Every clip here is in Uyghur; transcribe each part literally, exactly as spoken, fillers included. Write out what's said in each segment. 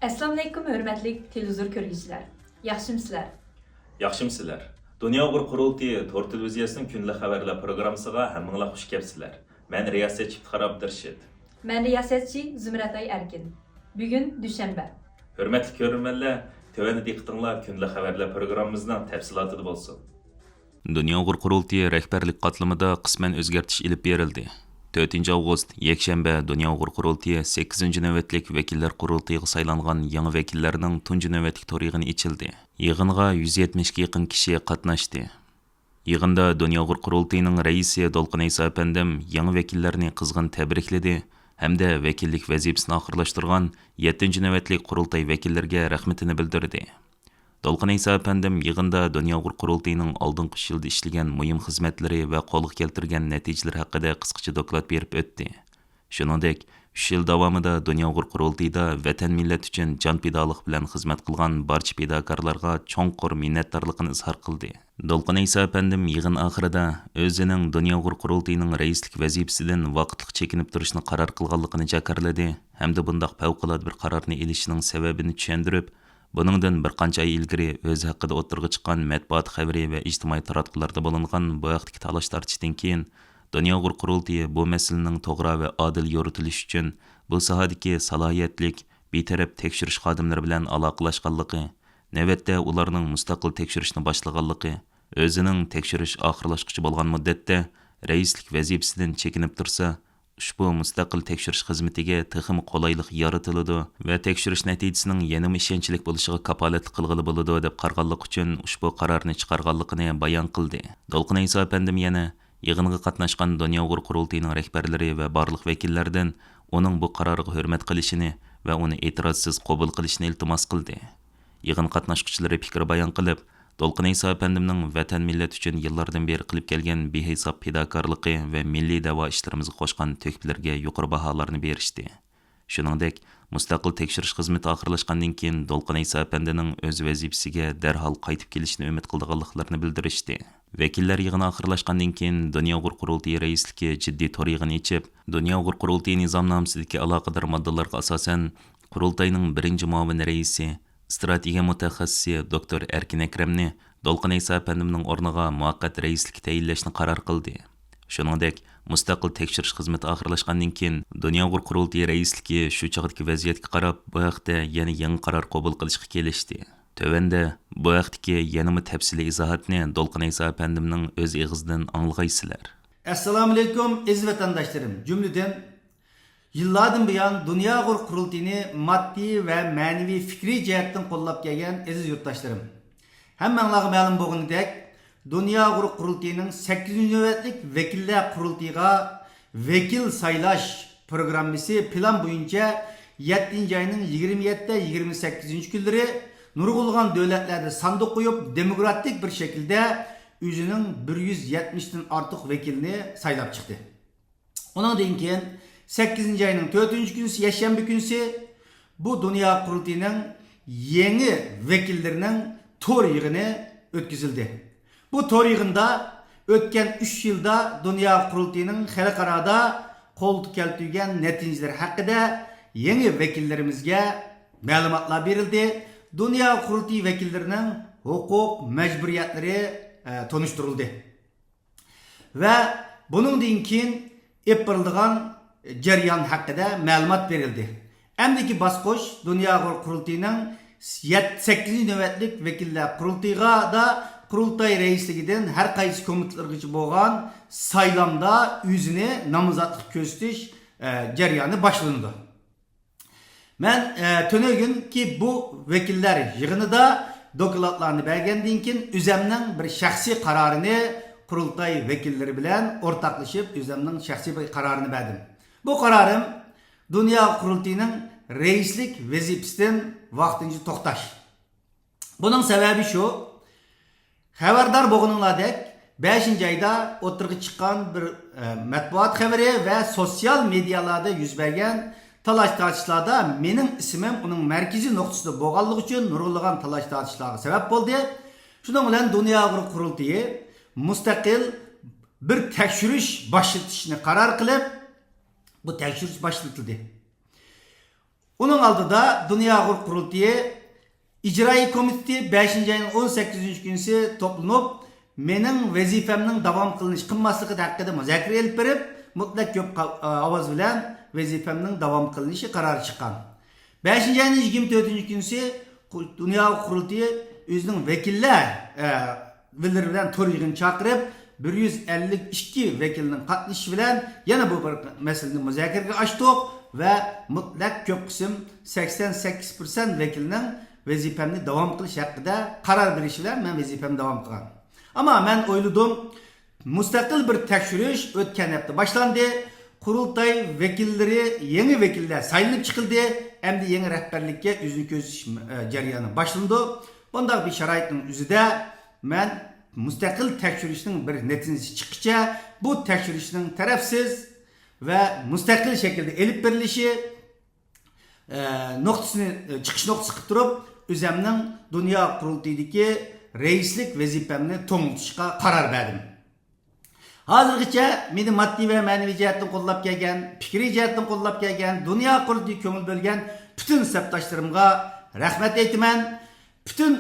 ئەسسالامۇئەلەيكۇم، ھۆرمەتلىك تېلېۋىزور كۆرگۈچىلەر. ياخشىمۇسىلەر؟ ياخشىمۇسىلەر؟ دۇنيا ئۇيغۇر قۇرۇلتىيى تور تېلېۋىزىيەسىنىڭ كۈندىلىك خەۋەرلەر پروگراممىسىغا ھەممىڭلار خۇش كەپسىلەر. مەن رىياسەتچى ئىپتىخار ئابدۇرېشىت. مەن رىياسەتچى زۇمرەتئاي ئەركىن. بۈگۈن دۈشەنبە. ھۆرمەتلىك كۆرۈرمەنلەر، تۆۋەندە دىققىتىڭلار كۈندىلىك خەۋەرلەر پروگراممىمىزنىڭ تەپسىلاتىدا بولسۇن. دۇنيا ئۇيغۇر قۇرۇلتىيى رەھبەرلىك قاتلىمىدا قىسمەن ئۆزگەرتىش ئېلىپ بېرىلدى. تۆتىنچى ئاۋغۇست، يەكشەنبە، دۇنيا ئۇيغۇر قۇرۇلتىيى سەككىزىنچى نۆۋەتلىك ۋەكىللەر قۇرۇلتىيىغا سايلانغان يېڭى ۋەكىللەرنىڭ تۇنجى نۆۋەتلىك تور يىغىنى ئېچىلدى. يىغىنغا يۈز يەتمىش ئىككى يېقىن كىشى قاتناشتى. يىغىندا دۇنيا ئۇيغۇر قۇرۇلتىيىنىڭ رەئىسى دولقۇن ئەيسا ئەپەندىم يېڭى ۋەكىللەرنى قىزغىن تەبرىكلىدى ھەمدە ۋەكىللىك ۋەزىپىسىنى ئاخىرلاشتۇرغان يەتتىنچى نۆۋەتلىك قۇرۇلتاي ۋەكىللىرىگە رەھمىتىنى بىلدۈردى. دولقۇن ئەيسا ئەپەندىم يىغىندا دۇنيا ئۇيغۇر قۇرۇلتىيىنىڭ ئالدىنقى ئۈچ يىلدا ئىشلىگەن مۇھىم خىزمەتلىرى ۋە قولغا كەلتۈرگەن نەتىجىلىرى ھەققىدە قىسقىچە دوكلات بېرىپ ئۆتتى. شۇنىڭدەك، ئۈچ يىل داۋامىدا دۇنيا ئۇيغۇر قۇرۇلتىيىدا ۋەتەن مىللەت ئۈچۈن جان پىدالىق بىلەن خىزمەت قىلغان بارچە پىداكارلارغا چوڭقۇر مىننەتدارلىقىنى ئىزھار قىلدى. دولقۇن ئەيسا ئەپەندىم يىغىن ئاخىرىدا ئۆزىنىڭ دۇنيا ئۇيغۇر قۇرۇلتىيىنىڭ رەئىسلىك ۋەزىپىسىدىن ۋاقىتلىق چېكىنىپ تۇرۇشنى قارار قىلغانلىقىنى جاكارلىدى ھەمدە بۇنداق پەۋقۇلئاددە بىر قارارنى ئېلىشىنىڭ سەۋەبىنى چۈشەندۈرۈپ، بۇنىڭدىن بىر قانچە ئاي ئىلگىرى ئۆزى ھەققىدە ئوتتۇرىغا چىققان مەتبۇئات خەۋىرى ۋە ئىجتىمائىي تاراتقۇلاردىن بولۇنغان بۇ ھەقتىكى تالاش-تارتىشتىن كېيىن، دۇنيا ئۇيغۇر قۇرۇلتىيى بۇ مەسىلىنىڭ توغرا ۋە ئادىل يورۇتۇلۇشى ئۈچۈن بۇ ساھەدىكى سالاھىيەتلىك، بىتەرەپ تەكشۈرۈش خادىملىرى بىلەن ئالاقىلەشكەنلىكى، نۆۋەتتە ئۇلارنىڭ مۇستەقىل تەكشۈرۈشنى باشلىغانلىقى، ئۆزىنىڭ تەكشۈرۈش ئاخىرلاشقۇچە بولغان مۇددەتتە رەئىسلىك ۋەزىپىسىدىن چېكىنىپ تۇرسا، ئۇشبۇ مۇستەقىل تەكشۈرۈش خىزمىتىگە تېخىمۇ قولايلىق يارىتىلىدۇ ۋە تەكشۈرۈش نەتىجىسىنىڭ يەنىمۇ ئىشەنچلىك بولۇشىغا كاپالەتلىك قىلغىلى بولىدۇ، دەپ قارىغانلىقى ئۈچۈن ئۇشبۇ قارارنى چىقارغانلىقىنى بايان قىلدى. دولقۇن ئەيسا ئەپەندىم يەنە يىغىنغا قاتناشقان دۇنيا ئۇيغۇر قۇرۇلتىيىنىڭ رەھبەرلىرى ۋە بارلىق ۋەكىللەردىن ئۇنىڭ بۇ قارارىغا ھۆرمەت قىلىشىنى ۋە ئۇنى ئېتىرازسىز قوبۇل قىلىشىنى ئىلتىماس قىلدى. يىغىن قاتناشقۇچىلىرى پىكىر بايان قىلىپ، دولقۇن ئەيسا ئەپەندىمنىڭ ۋەتەن مىللەت ئۈچۈن يىللاردىن بېرى قىلىپ كەلگەن بىھېساب پىداكارلىقى ۋە مىللىي دەۋا ئىشلىرىمىزغا قوشقان تۆھپىلىرىگە يۇقىرى باھالارنى بېرىشتى. شۇنىڭدەك، مۇستەقىل تەكشۈرۈش خىزمىتى ئاخىرلاشقاندىن كېيىن، دولقۇن ئەيسا ئەپەندىنىڭ ئۆز ۋەزىپىسىگە دەرھال قايتىپ كېلىشىنى ئۈمىد قىلىدىغانلىقلىرىنى بىلدۈرۈشتى. ۋەكىللەر يىغىنى ئاخىرلاشقاندىن كېيىن، دۇنيا ئۇيغۇر قۇرۇلتىيى رەئىسلىكى جىددىي تور يىغىنى ئېچىپ، دۇنيا ئۇيغۇر قۇرۇلتىيى نىزامنامىسىدىكى ئالاقىدار ماددىلارغا ئاساسەن، قۇرۇلتاينىڭ بىرىنچى مۇئاۋىن رەئىسى، ئىستراتېگىيە مۇتەخەسسىسى دوكتور ئەركىن ئەكرەمنى دولقۇن ئەيسا ئەپەندىمنىڭ ئورنىغا مۇۋەققەت رەئىسلىككە تەيىنلەشنى قارار قىلدى. شۇنىڭدەك، مۇستەقىل تەكشۈرۈش خىزمىتى ئاخىرلاشقاندىن كېيىن، دۇنيا ئۇيغۇر قۇرۇلتىيى رەئىسلىكى شۇ چاغدىكى ۋەزىيەتكە قاراپ، بۇ ھەقتە يەنە يېڭى قارار قوبۇل قىلىشقا كېلىشتى. تۆۋەندە بۇ ھەقتىكى يەنىمۇ تەپسىلىي ئىزاھاتنى دولقۇن ئەيسا ئەپەندىمنىڭ ئۆز ئېغىزىدىن ئاڭلىغايسىلەر. ئەسسالامۇئەلەيكۇم، ئەزىز ۋەتەنداشلىرىم! جۈملىدىن، يىللاردىن بۇيان دۇنيا ئۇيغۇر قۇرۇلتىيىنى ماددىي ۋە مەنىۋى پىكرىي جەھەتتىن قوللاپ كەلگەن ئەزىز يۇرتداشلىرىم! ھەممەڭلارغا مەلۇم بولغىنىدەك، دۇنيا ئۇيغۇر قۇرۇلتىيىنىڭ سەككىزىنچى نۆۋەتلىك ۋەكىللەر قۇرۇلتىيىغا ۋەكىل سايلاش پروگراممىسى پىلان بويىچە يەتتىنچى ئاينىڭ يىگىرمە يەتتە، يىگىرمە سەككىزىنچى كۈنلىرى نۇرغۇنلىغان دۆلەتلەردە ساندۇق قويۇپ، دېموكراتىك بىر شەكىلدە ئۆزىنىڭ بىر يۈز يەتمىشتىن ئارتۇق ۋەكىلىنى سايلاپ چىقتى. ئۇنىڭدىن كېيىن سەككىزىنچى ئاينىڭ تۆتىنچى كۈنى، يەكشەنبە كۈنى بۇ دۇنيا قۇرۇلتىيىنىڭ يېڭى ۋەكىللىرىنىڭ تور يىغىنى ئۆتكۈزۈلدى. بۇ تور يىغىندا ئۆتكەن ئۈچ يىلدا دۇنيا قۇرۇلتىيىنىڭ خەلقئارادا قولغا كەلتۈرگەن نەتىجىلىرى ھەققىدە يېڭى ۋەكىللىرىمىزگە مەلۇماتلار بېرىلدى. دۇنيا قۇرۇلتىيى ۋەكىللىرىنىڭ ھوقۇق، مەجبۇرىيەتلىرى، ئە، تونۇشتۇرۇلدى. ۋە بۇنىڭدىن كېيىن ئېلىپ بېرىلىدىغان جەريان ھەققىدە مەلۇمات بېرىلدى. ئەمدىكى باسقۇچ دۇنيا ئۇيغۇر قۇرۇلتىيىنىڭ يەت-، سەككىزىنچى نۆۋەتلىك ۋەكىللەر قۇرۇلتىيىغا قۇرۇلتاي رەئىسلىكىدىن ھەر قايسى كومىتېتلىرىغىچە بولغان سايلامدا ئۆزىنى نامزاتلىق كۆرسىتىش، ئە، جەريانى باشلىنىدۇ. مەن، ئە، تۈنۈگۈنكى بۇ ۋەكىللەر يىغىنىدا دوكلاتلارنى بەرگەندىن كېيىن، ئۆزەمنىڭ بىر شەخسىي قارارىنى قۇرۇلتاي ۋەكىللىرى بىلەن ئورتاقلىشىپ، ئۆزەمنىڭ شەخسىي بىر قارارىنى بەردىم. بۇ قارارىم دۇنيا قۇرۇلتىيىنىڭ رەئىسلىك ۋەزىپىسىدىن ۋاقتىنچە توختاش. بۇنىڭ سەۋەبى شۇ، خەۋەردار بولغىنىڭلاردەك، بەشىنچى ئايدا ئوتتۇرىغا چىققان بىر، ئە، مەتبۇئات خەۋىرى ۋە سوتسىيال مېدىيالاردا يۈز بەرگەن تالاش-تارتىشلاردا مېنىڭ ئىسمىم ئۇنىڭ مەركىزىي نۇقتىسىدا بولغانلىقى ئۈچۈن نۇرغۇنلىغان تالاش-تارتىشلارغا سەۋەب بولدى. شۇنىڭ بىلەن دۇنيا ئۇيغۇر قۇرۇلتىيى مۇستەقىل بىر تەكشۈرۈش باشلىتىشنى قارار قىلىپ، بۇ تەكشۈرۈش باشلىتىلدى. ئۇنىڭ ئالدىدا دۇنيا ئۇيغۇر قۇرۇلتىيى ئىجرائىي كومىتېتى بەشىنچى ئاينىڭ ئون سەككىزىنچى كۈنىسى توپلىنىپ، مېنىڭ ۋەزىپەمنىڭ داۋام قىلىنىش قىلماسلىقى ھەققىدە مۇزاكىرە ئېلىپ بېرىپ، مۇتلەق كۆپ قا-، ئاۋاز بىلەن ۋەزىپەمنىڭ داۋام قىلىنىشى قارارى چىققان. بەشىنچى ئاينىڭ يىگىرمە تۆتىنچى كۈنىسى قۇ-، دۇنيا قۇرۇلتىيى ئۆزىنىڭ ۋەكىللەر، ئە، ۋىللىرى بىلەن تور يىغىنى چاقىرىپ، بىر يۈز ئەللىك ئىككى ۋەكىلنىڭ قاتنىشىشى بىلەن يەنە بۇ بىر مەسىلىنى مۇزاكىرىگە ئاچتۇق ۋە مۇتلەق كۆپ قىسىم سەكسەن سەككىز پىرسەنت ۋەكىلنىڭ ۋەزىپەمنى داۋام قىلىش ھەققىدە قارار بېرىشى بىلەن مەن ۋەزىپەمنى داۋام قىلغان. ئەمما مەن ئويلىدىم، مۇستەقىل بىر تەكشۈرۈش ئۆتكەن ھەپتە باشلاندى. قۇرۇلتاي ۋەكىللىرى، يېڭى ۋەكىللەر سايلىنىپ چىقىلدى. ئەمدى يېڭى رەھبەرلىككە ئۆزىنى كۆرسىتىش، ئە، جەريانى باشلىنىدۇ. بۇنداق بىر شارائىتنىڭ ئۆزىدە مەن مۇستەقىل تەكشۈرۈشنىڭ بىر نەتىجىسى چىققىچە، بۇ تەكشۈرۈشنىڭ تەرەپسىز ۋە مۇستەقىل شەكىلدە ئېلىپ بېرىلىشى، ئە، نۇقتىسىنى، ئە، چىقىش نۇقتىسى قىلىپ تۇرۇپ، ئۆزەمنىڭ دۇنيا قۇرۇلتىيىدىكى رەئىسلىك ۋەزىپەمنى توڭلىتىشقا قارار بەردىم. ھازىرغىچە مېنى ماددىي ۋە مەنىۋى جەھەتتىن قوللاپ كەلگەن، پىكرىي جەھەتتىن قوللاپ كەلگەن، دۇنيا قۇرۇلتىيىگە كۆڭۈل بۆلگەن پۈتۈن سەپداشلىرىمغا رەھمەت ئېيتىمەن. پۈتۈن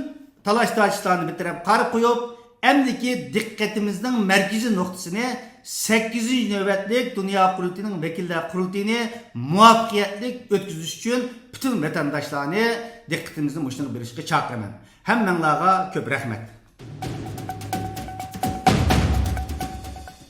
تالاش-تارتىشلارنى بىر تەرەپكە قويۇپ، ئەمدىكى دىققىتىمىزنىڭ مەركىزىي نۇقتىسىنى سەككىزىنچى نۆۋەتلىك دۇنيا قۇرۇلتىيىنىڭ ۋەكىللەر قۇرۇلتىيىنى مۇۋەپپەقىيەتلىك ئۆتكۈزۈش ئۈچۈن پۈتۈن ۋەتەنداشلارنى دىققىتىمىزنى مۇشۇنىڭغا بېرىشكە چاقىرىمەن. ھەممەڭلارغا كۆپ رەھمەت.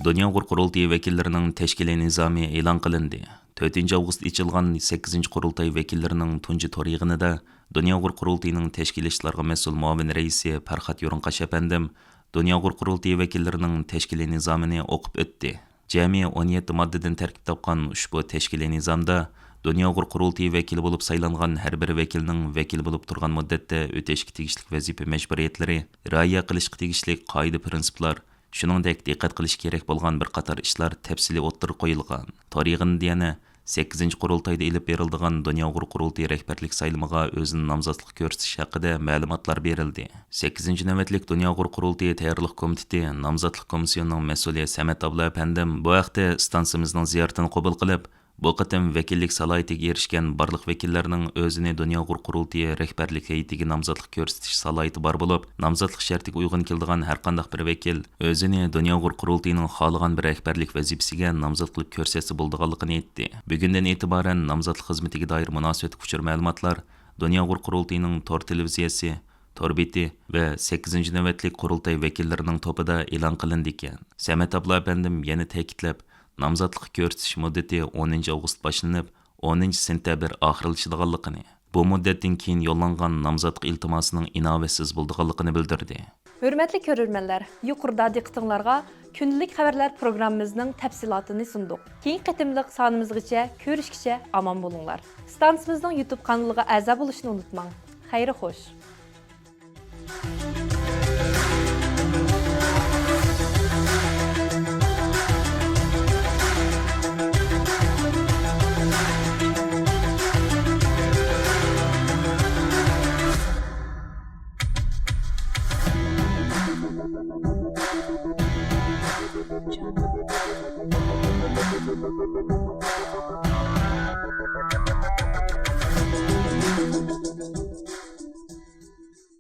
دۇنيا ئۇيغۇر قۇرۇلتىيى ۋەكىللىرىنىڭ تەشكىلىي نىزامى ئېلان قىلىندى. تۆتىنچى ئاۋغۇست ئېچىلغان سەككىزىنچى قۇرۇلتاي ۋەكىللىرىنىڭ تۇنجى تور يىغىنىدا دۇنيا ئۇيغۇر قۇرۇلتىيىنىڭ تەشكىلىي ئىشلارغا مەسئۇل مۇئاۋىن رەئىسى پەرھات يورۇنقاش ئەپەندىم دۇنيا ئۇيغۇر قۇرۇلتىيى ۋەكىللىرىنىڭ تەشكىلىي نىزامىنى ئوقۇپ ئۆتتى. جەمئىي ئون يەتتە ماددىدىن تەركىب تاپقان ئۇشبۇ تەشكىلىي نىزامدا دۇنيا ئۇيغۇر قۇرۇلتىيى ۋەكىلى بولۇپ سايلانغان ھەر بىر ۋەكىلنىڭ ۋەكىل بولۇپ تۇرغان مۇددەتتە ئۆتەشكە تېگىشلىك ۋەزىپە مەجبۇرىيەتلىرى، رىئايە قىلىشقا تېگىشلىك قائىدە-پىرىنسىپلار، شۇنىڭدەك دىققەت قىلىش كېرەك بولغان بىر قاتار ئىشلار تەپسىلىي ئوتتۇرىغا قويۇلغان. تور يىغىنىدا يەنە سەككىزىنچى قۇرۇلتايدا ئېلىپ بېرىلىدىغان دۇنيا ئۇيغۇر قۇرۇلتىيى رەھبەرلىك سايلىمىغا ئۆزىنى نامزاتلىق كۆرسىتىش ھەققىدە مەلۇماتلار بېرىلدى. سەككىزىنچى نۆۋەتلىك دۇنيا ئۇيغۇر قۇرۇلتىيى تەييارلىق كومىتېتى نامزاتلىق كومىسسىيونىنىڭ مەسئۇلى سەمەت ئابلا ئەپەندىم بۇ ھەقتە ئىستانسىمىزنىڭ زىيارىتىنى قوبۇل قىلىپ، بۇ قېتىم ۋەكىللىك سالاھىيىتىگە ئېرىشكەن بارلىق ۋەكىللەرنىڭ ئۆزىنى دۇنيا ئۇيغۇر قۇرۇلتىيى رەھبەرلىك ھەيئىتىگە نامزاتلىق كۆرسىتىش سالاھىيىتى بار بولۇپ، نامزاتلىق شەرتىگە ئۇيغۇن كېلىدىغان ھەرقانداق بىر ۋەكىل ئۆزىنى دۇنيا ئۇيغۇر قۇرۇلتىيىنىڭ خالىغان بىر رەھبەرلىك ۋەزىپىسىگە نامزات قىلىپ كۆرسەتسە بولىدىغانلىقىنى ئېيتتى. بۈگۈندىن ئېتىبارەن نامزاتلىق خىزمىتىگە دائىر مۇناسىۋەتلىك ئۇچۇر مەلۇماتلار دۇنيا ئۇيغۇر قۇرۇلتىيىنىڭ تور تېلېۋىزىيەسى، تور بېتى ۋە سەككىزىنچى نۆۋەتلىك قۇرۇلتاي ۋەكىللىرىنىڭ توپىدا ئېلان قىلىندىكەن. سەمەت ئابلا ئەپەندىم يەنە تەكىتلەپ، نامزاتلىق كۆرسىتىش مۇددىتى ئونىنچى ئاۋغۇست باشلىنىپ، ئونىنچى سېنتەبىر ئاخىرلىشىدىغانلىقىنى، بۇ مۇددەتتىن كېيىن يوللانغان نامزاتلىق ئىلتىماسىنىڭ ئىناۋەتسىز بولىدىغانلىقىنى بىلدۈردى. ھۆرمەتلىك كۆرۈرمەنلەر، يۇقىرىدا دىققىتىڭلارغا كۈندىلىك خەۋەرلەر پروگراممىمىزنىڭ تەپسىلاتىنى سۇندۇق. كېيىنكى قېتىملىق سانىمىزغىچە كۆرۈشكىچە ئامان بولۇڭلار. ئىستانسىمىزنىڭ يۇتۇب قانىلىغا ئەزا بولۇشنى ئۇنتۇماڭ. خەير خوش.